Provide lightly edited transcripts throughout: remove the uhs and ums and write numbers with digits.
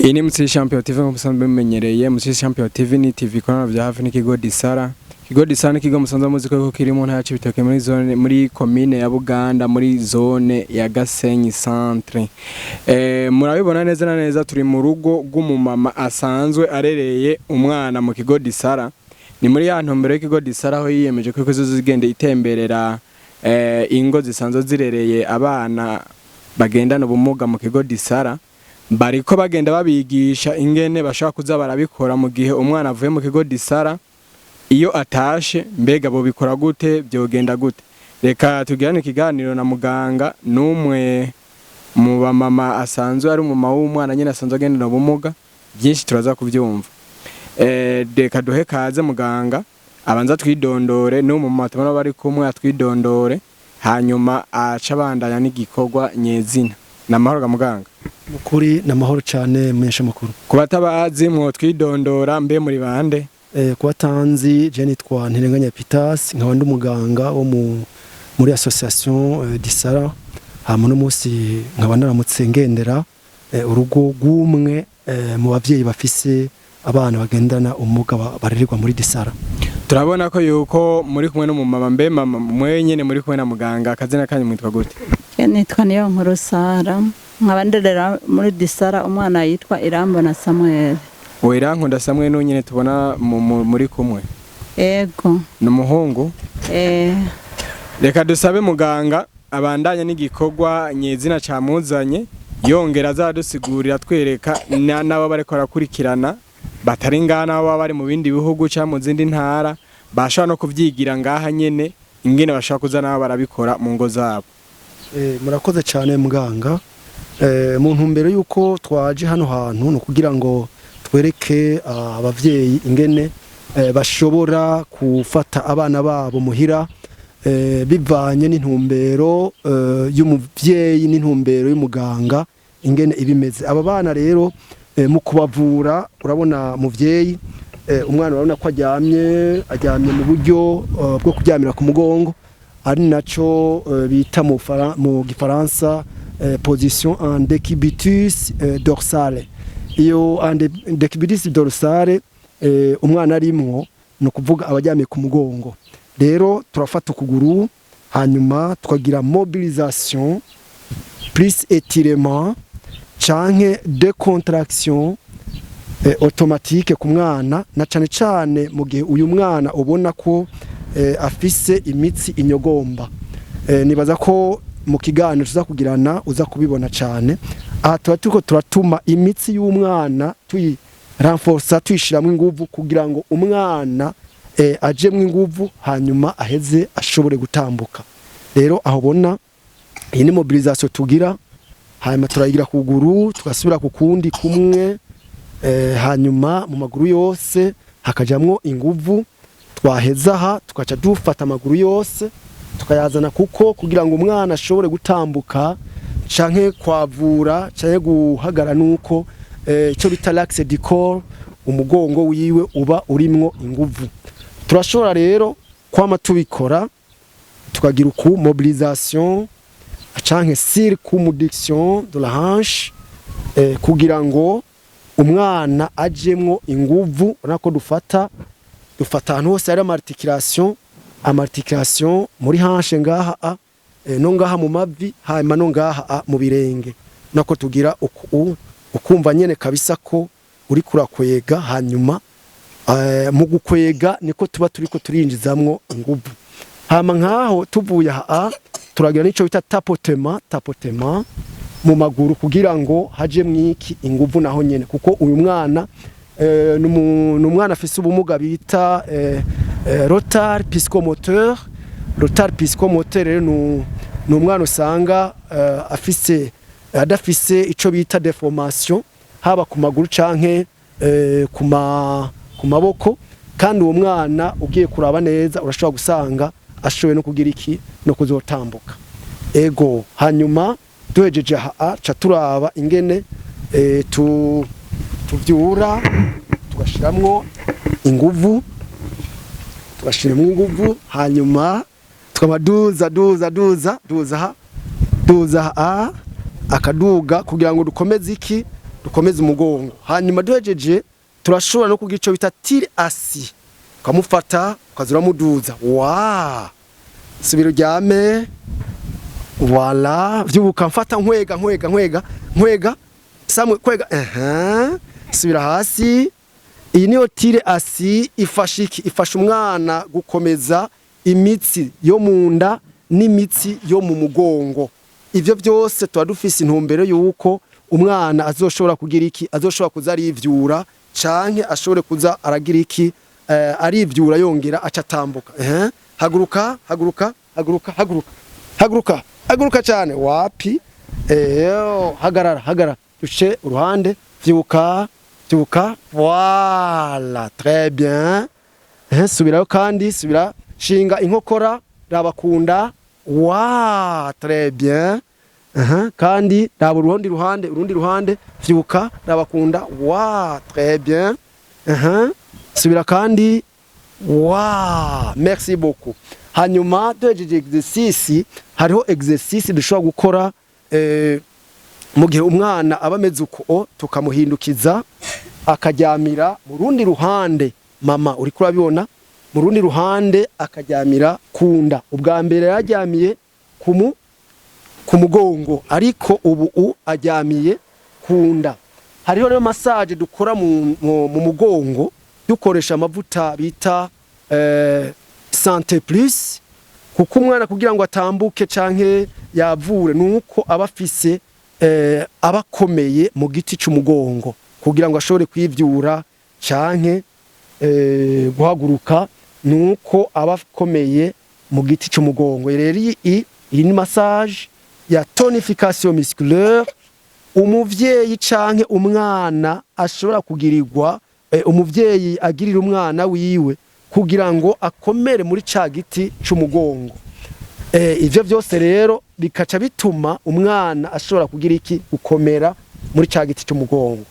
Iyi ni Mutsi Champion TV nk'uko musanzwe mumenyereye. Mutsi Champion TV ni TV ikorana vya hafi n'ikigo Disara. Ikigo Disara ni ikigo musanzwe muzi ko kiri mu ntara ya Cibitoke, muri zone, muri komine ya Buganda, muri zone ya Gasenyi Centre. Murabibona neza na neza, turi mu rugo rw'umumama asanzwe arereye umwana mu kigo Disara. Ni muri ya ntumbero y'ikigo Disara, aho yiyemeje ko izogenda itemberera ingo zisanzwe zirereye abana bagendana ubumuga mu kigo Disara. Bariko bagenda babigisha ingene bashobora kuza barabikora mu gihe umwana avuye mu kigo Disara, iyo atashe, mbega bobikora gute, byogenda gute? Reka tugirane ikiganiro na muganga n'umwe mu bamama asanzwe ari umumama w'umwana nyine asanzwe agendana ubumuga. Byinshi turaza kubyumva. Reka duhe kaze muganga, abanza twidondore, n'umumama tubona bari kumwe atwidondore, hanyuma aca abandanya n'igikorwa nyezina. Namahoro ga muganga? Mukuri ni amahoro cyane, mumenyesha makuru. Ku batabazi, mwo twidondora, mbe muri bande? Ku batanzi, je nitwa Ntirenganya Pitas, nkaba ndi umuganga wo muri association Disara. Hama uno munsi nkaba naramutse ngendera urugo rw'umwe mu bavyeyi bafise abana bagendana ubumuga barererwa muri Disara. Turabona ko yuko muri kumwe n'umumama. Mbe mama, mwe nyene muri kumwe na muganga, akazina kanyu mwitwa gute? Nitwa niyo nkuru Sara, nkaba nderera muri Disara umwana yitwa Irambona Samuel. We Irankunda Samwe n'unyene tubona muri kumwe? Ego. Ni umuhungu? Eh. Reka dusabe muganga abandanye n'igikorwa nyezina camuzanye, yongera azadusigurira, twereka n'abo bariko barakurikirana batari ngaha, n'abo baba bari mu bindi bihugu cyangwa mu zindi ntara, bashobora no kuvyigira ngaha nyene ingene bashobora kuza nabo barabikora mu ngo zabo. Murakoze cyane muganga. Mu ntumbero y'uko twaje hano hantu ni ukugira ngo twereke abavyeyi ingene bashobora gufata abana babo muhira, bivanye n'intumbero y'umuvyeyi n'intumbero y'umuganga ingene ibimeze. Aba bana rero, mu kubavura, urabona muvyeyi, umwana urabona ko aryamye mu buryo bwo kuryamira ku mugongo, ari naco bita mu gifaransa position en décubitus dorsale. Iyo en décubitus dorsale umwana arimwo, ni ukuvuga abaryamye ku mugongo. Rero turafata ukuguru, hanyuma tukagira mobilisation plus étirement canke décontraction automatique ku mwana, na cane cane mu gihe uyu mwana ubona ko afise imitsi inyogomba. Nibaza ko mu kiganiro tuza kugirana uza kubibona cane. Aha tuba turiko turatuma imitsi y'umwana tuyi renforça, tuyishiramwo inguvu kugira ngo umwana ajemwo inguvu, hanyuma aheze ashobore gutambuka. Rero aho ubona iyi ni mobilisation tugira, hanyuma turayigira kuguru, tugasubira ku kundi kumwe, hanyuma mu maguru yose hakajamwo inguvu. Twaheza aha, tugaca dufata amaguru yose tukayazana, kuko kugira ngo umwana ashobore gutambuka canke kwavura canke guhagara, nuko ico bita l'axe du corps, umugongo wiwe, uba urimwo inguvu. Turashobora rero kwama tubikora, tukagira uku mobilisation canke circumduction de la hanche, kugira ngo umwana ajemwo inguvu. Urabona ko dufata ahantu hose hari ama articulation muri hanche ngaha a no ngaha mu mavi, hanyuma no ngaha a mu birenge, nako tugira ukumva nyene kabisa ko uri kurakwega. Hanyuma mu gukwega niko tuba turiko turinjizamwo inguvu. Hama nkaho tuvuye aha, turagira nico bita tapotement mu maguru, kugira ngo haje mwiki inguvu naho nyene, kuko uyu mwana ni umwana afise ubumuga bita retard psychomoteur. Retard psychomoteur rero ni umwana usanga afise adafise ico bita déformation, haba ku maguru canke ku maboko. Kandi uwo mwana ugiye kuraba neza, urashobora gusanga ashoboye no kugira iki, no kuzotambuka. Ego. Hanyuma duhejeje aha, ca turaba ingene tuvyura, tugashiramwo inguvu, hanyuma tukaba duza, duza, duza, duza ha, duza ha, akaduga, kugira ngo dukomeze iki. Dukomeze umugongo. Hanyuma duhejeje, turashobora no kugira ico bita tir assis, ukamufata ukaza uramuduza wa subira uryame. Voilà, vyubuka, mfata, nkwega, nkwega, nkwega, nkwega samwe, kwega, ehe, subira hasi. Iyi niyo tir assis. Ifasha iki? Ifasha umwana gukomeza imitsi yo mu nda n'imitsi yo mu mugongo. Ivyo byose tuba dufise intumbero yuko umwana azoshobora kugira iki? Azoshobora kuza arivyura canke ashobore kuza aragira iki? Arivyura yongera aca atambuka. Eh, haguruka, haguruka, haguruka, haguruka, haguruka, haguruka cyane. Wapi? Hagarara, hagarara, duce uruhande, vyuka, vyuka. Voilà, très bien. Subirayo kandi, subira, shinga inkokora, raba kunda wa, très bien. Kandi raba urundi ruhande, urundi ruhande, vyuka, raba kunda wa, très bien. Subira kandi wa, merci beaucoup. Hanyuma duhejeje exercice, hariho exercice dushobora gukora mu gihe umwana aba ameze uko, tukamuhindukiza akaryamira mu rundi ruhande. Mama, uriko urabibona? Mu rundi ruhande akaryamira kunda. Ubwa mbere yaryamiye ku mugongo, ariko ubu aryamiye kunda. Hariho rero massage dukora mu mugongo dukoresha amavuta bita Santé Plus, kuko umwana kugira ngo atambuke canke yavure nuko aba afise aba akomeye mu giti c'umugongo kugira ngo ashobore kwivyura canke guhaguruka, nuko aba akomeye mu giti c'umugongo. Rero iyi ni massage ya tonification musculaire umuvyeyi canke umwana ashobora kugirirwa, umuvyeyi agirira umwana wiwe kugira ngo akomere muri ca giti c'umugongo. Ivyo vyose rero bikaca bituma umwana ashobora kugira iki? Gukomera muri ca giti c'umugongo.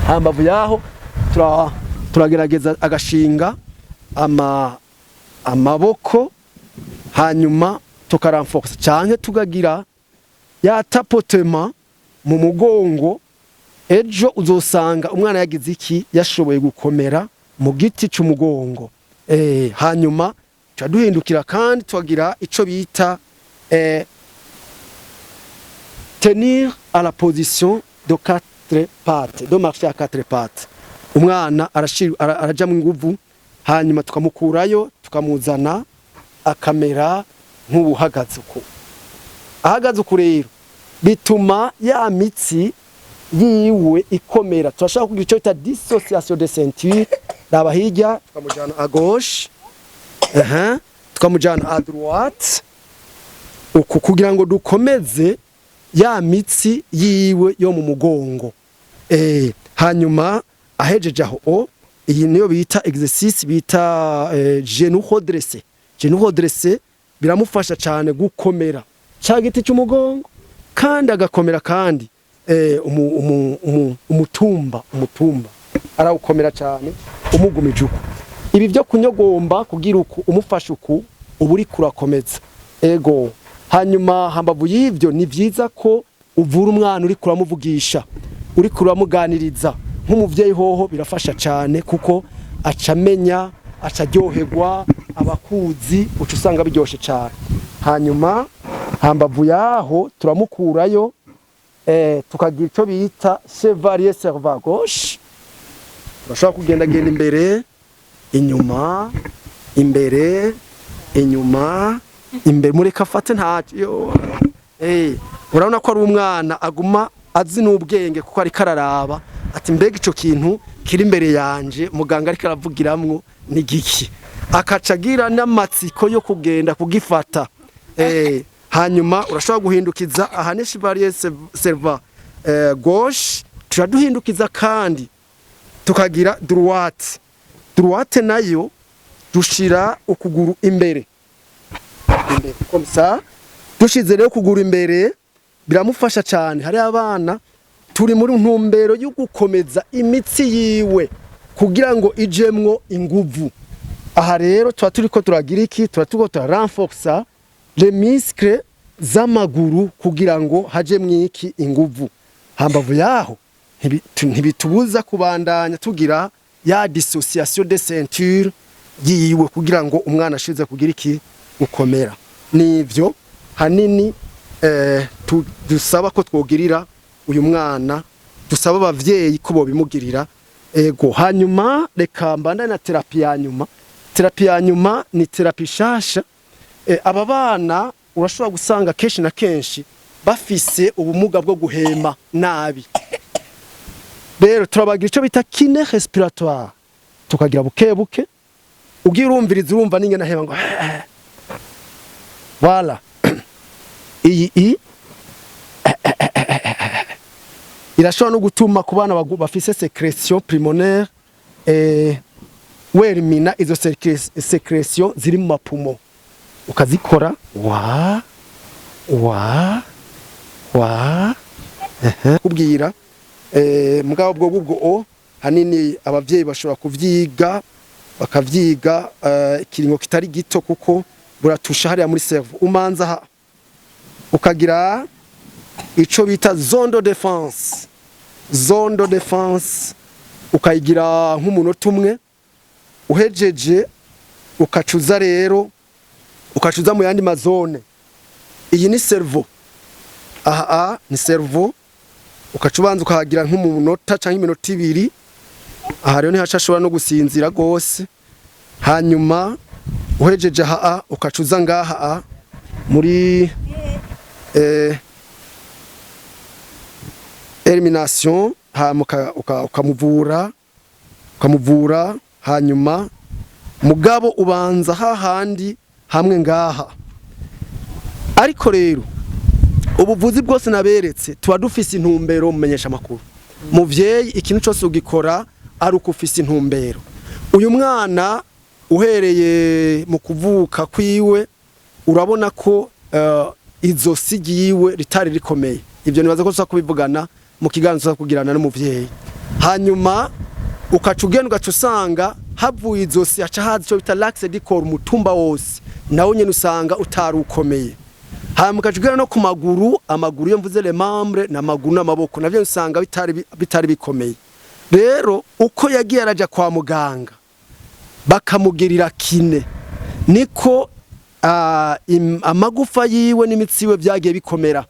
Hambavu yaho turagerageza agashinga amaboko, hanyuma tukarenforsa canke tukagira ya tapotement mu mugongo. Ejo uzosanga umwana yagize iki? Yashoboye gukomera mu giti c'umugongo. Hanyuma tuca duhindukira kandi tukagira ico bita tenir à la position de quatre pattes, de marcher à quatre pattes. Umwana araja mu nguvu, hanyuma tukamukurayo, tukamuzana akamera nk'ubuhagaze uko. Ahagaze uku rero bituma ya mitsi yiwe ikomera. Turashaka kugira icyo bita dissociation de ceinture. Raba hirya, tukamujana à gauche, aha tukamujana à droite uku, kugira ngo dukomeze ya mitsi yiwe yo mu mugongo. Hanyuma ahejeje aho o, iyi niyo bita exercice bita genou redressé. Genou redressé biramufasha cyane gukomera ca giti cy'umugongo, kandi agakomera kandi umutumba arawukomera cyane umugumije uku. Ibi byo kunyogomba kugira uku, umufasha uku, uba uriko urakomeza. Ego. Hanyuma hambavu y'ivyo, ni vyiza ko uvura umwana uriko uramuvugisha, uriko uramuganiriza nk'umuvyeyi. Hoho birafasha cyane kuko aca amenya, aca aryoherwa, abakuzi uca usanga biryoshe cyane. Hanyuma hambavu yaho turamukurayo, tukagira icyo bita chevalier serva gauche. Turashobora kugendagenda imbere, inyuma, imbere, inyuma, imbere. Mureka afate ntacyo. Urabona ko ari umwana aguma azi n'ubwenge, kuko ariko araraba ati: "Mbega ico kintu kiri imbere yanje muganga ariko aravugiramwo ni giki?" Akaca agira n'amatsiko yo kugenda kugifata. Hanyuma urashobora guhindukiza. Aha ni chevalier serva gauche. Turaduhindukiza kandi tukagira droite. Droite nayo dushira ukuguru imbere, imbere comme ça. Dushize rero ukuguru imbere biramufasha cyane. Hari abana turi muri ntumbero yo gukomeza imitsi yiwe kugira ngo ijemwo inguvu. Aha rero tuba turiko turagira iki? Tuba turiko turarenforsa les muscles z'amaguru kugira ngo hajemwo iki? Inguvu. Hambavu yaho Ntibitubuza kubandanya tugira ya dissociation de ceinture yiwe kugira ngo umwana ashize kugira iki? Gukomera. Nivyo hanini dusaba ko twogirira uyu mwana, dusaba abavyeyi ko bobimugirira. Ego, hanyuma reka mbandane na thérapie ya nyuma. Thérapie ya nyuma ni thérapie shasha. Aba bana urashobora gusanga kenshi na kenshi bafise ubumuga bwo guhema nabi. Rero turabagira icyo bita kiné respiratoire, tukagira buke buke, ugiye urumviriza, urumva n'ingene ahema ngo voilà. Iyi irashobora no gutuma ku bana bafise sécrétion pulmonaire, werimina izo sécrétion ziri mu ma poumons, ukazikora wa wa wa kubwira mugabo bwo bubwo o hanini abavyeyi bashobora kuvyiga, bakavyiga ikiringo kitari gito, kuko buratusha hariya muri cerveau. Umanza ha ukagira ico bita zone de défense. Zone de défense ukayigira nk'umunota umwe. Uhejeje ukacuza, rero ukacuza mu yandi ma zones. Iyi ni cerveau, aha a ni cerveau, ukaca ubanza ukahagira nk'umunota canke iminota 2. Aha rero ntihaca ashobora no gusinzira gose. Hanyuma uhejeje aha a ukacuza ngaha a muri élimination, hama ukamuvura. Hanyuma mugabo ubanza hahandi hamwe ngaha. Ariko rero ubuvuzi bwose naberetse tuba dufise intumbero. Mumenyesha amakuru, muvyeyi, ikintu cyose ugikora ari uko ufise intumbero. Uyu mwana uhereye mu kuvuka kwiwe urabona ko izosi ryiwe ritari rikomeye. Ibyo nibaza ko tuza kubivugana mu kiganiro tuza kugirana n'umuvyeyi. Hanyuma ukaca ugenda, ugaca usanga havuye izosi haca haza icyo bita l'axe du corps, umutumba wose nawo nyene usanga utari ukomeye. Hanyuma ukaca ugenda no ku maguru. Amaguru, iyo mvuze les membres, ni amaguru n'amaboko, navyo usanga bitari bikomeye. Rero uko yagiye araja kwa muganga bakamugirira kiné, niko amagufa yiwe n'imitsi yiwe byagiye bikomera.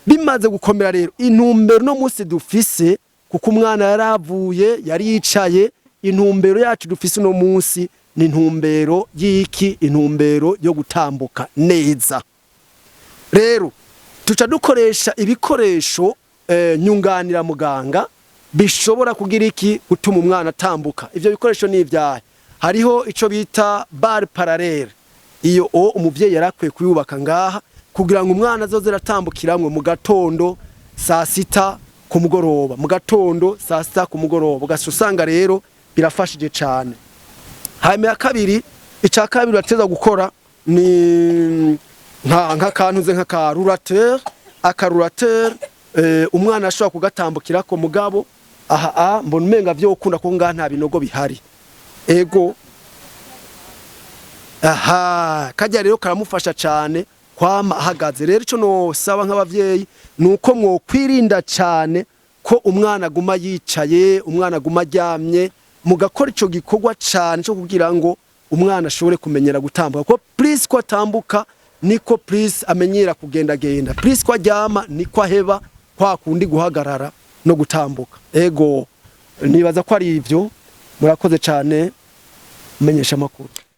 Bimaze gukomera rero, intumbero no munsi dufise, kuko umwana yaravuye yari yicaye, intumbero yacu dufise uno munsi ni intumbero y'iki? Intumbero yo gutambuka neza. Rero tuca dukoresha ibikoresho nyunganira muganga bishobora kugira iki? Gutuma umwana atambuka. Ivyo bikoresho ni ibyahe? Hariho ico bita barre parallèle. Iyo o umuvyeyi yarakwiye kuyubaka ngaha kugira ngo umwana azoze aratambukiramwe mu gatondo, saa sita, ku mugoroba, mu gatondo, saa sita, ku mugoroba. Ugaca usanga rero birafashije cane. Hanyuma ya kabiri, icya kabiri bateza gukora ni nk'akantu ze nk'aka rollator. Aka rollator umwana ashobora kugatambukirako. Mugabo aha a mbona umenga vyo ukunda ko ngaha nta binogo bihari. Ego, aha kajya rero karamufasha cane kwama ahagaze. Rero ico nosaba nk'abavyeyi ni uko mwokwirinda cane ko umwana aguma yicaye, umwana aguma aryamye, mugakora ico gikorwa cane cyo kugira ngo umwana ashobore kumenyera gutambuka, ko plus ko atambuka niko plus amenyera kugendagenda, plus ko aryama niko aheba kwa kundi guhagarara no gutambuka. Ego, nibaza ko ari ivyo. Murakoze cane, menyesha amakuru.